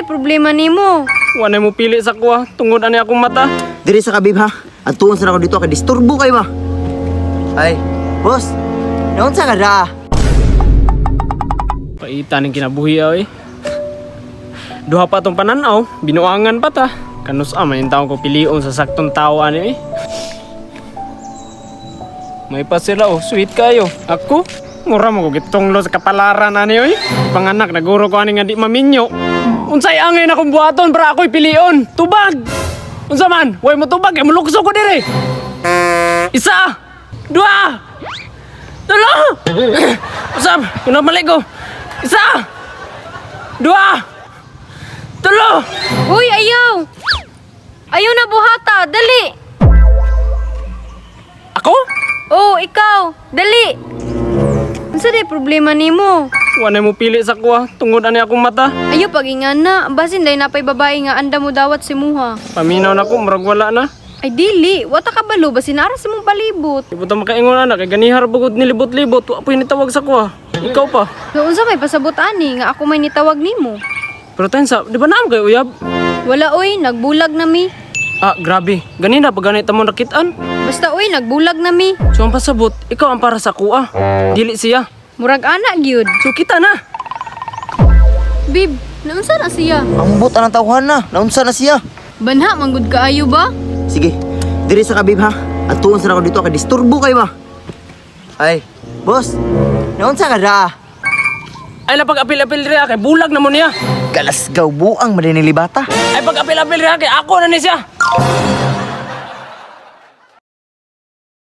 problema nimo? Wala mo pili sa kuha, tungod ani akong mata. Diri sa kabib ha. Adtuon sa ako dito kay disturbo kay ba. Ay, boss. Naunsa ka ra? Paita ning kinabuhi eh. Duha pa tong pananaw, binuangan pa ta. Kanus ama yung taong ko pilion sa saktong tao ani eh. May pa sila oh, sweet kayo. Ako, mura mo ko gitunglo sa kapalaran ani oy. Panganak naguro ko ani nga di maminyo. Unsay angay na kong buhaton para ako'y pilion? Tubag! Unsa man? Way mo tubag, kay mulukso ko dire. Isa! Dua! Tulo! Usab, kuna mali ko. Isa! Dua! Tulo! Uy, ayaw! Ayaw na buhata, dali! Ako? Oh, ikaw, dali! Unsa day problema nimo? Wala mo pili sa kuha, tungod ani akong mata. Ayaw pagingan na, basin day napay babae nga anda mo dawat si muha. Paminaw na ko, murag wala na. Ay dili, wata ka balo basin ara sa mong palibot. Di po ta makaingon anak, kay ganihar bugod nilibot-libot, wa po'y nitawag sa kuha. Ikaw pa. So unsa may pasabot ani nga ako may nitawag nimo? Pero tensa, di ba naam kay uyab? Wala oy, nagbulag na mi. Ah, grabe. Ganina pa ganit mo nakitaan. Basta oy, nagbulag na mi. So ang pasabot, ikaw ang para sa kuha. Dili siya. Murag ana gyud. So kita na. Bib, naunsa na siya? Ambot anang tawhan na. Naunsa na siya? Banha manggod kaayo ba? Sige, diri sa kabib ha. Adtuon sa ako dito kay disturbo kay ba. Ay, boss. Naunsa ka ra? Ay la pag apil-apil riya kay bulag na mo niya. Galasgaw buang maninilibata. Ay pag apil-apil riya kay ako na ni siya.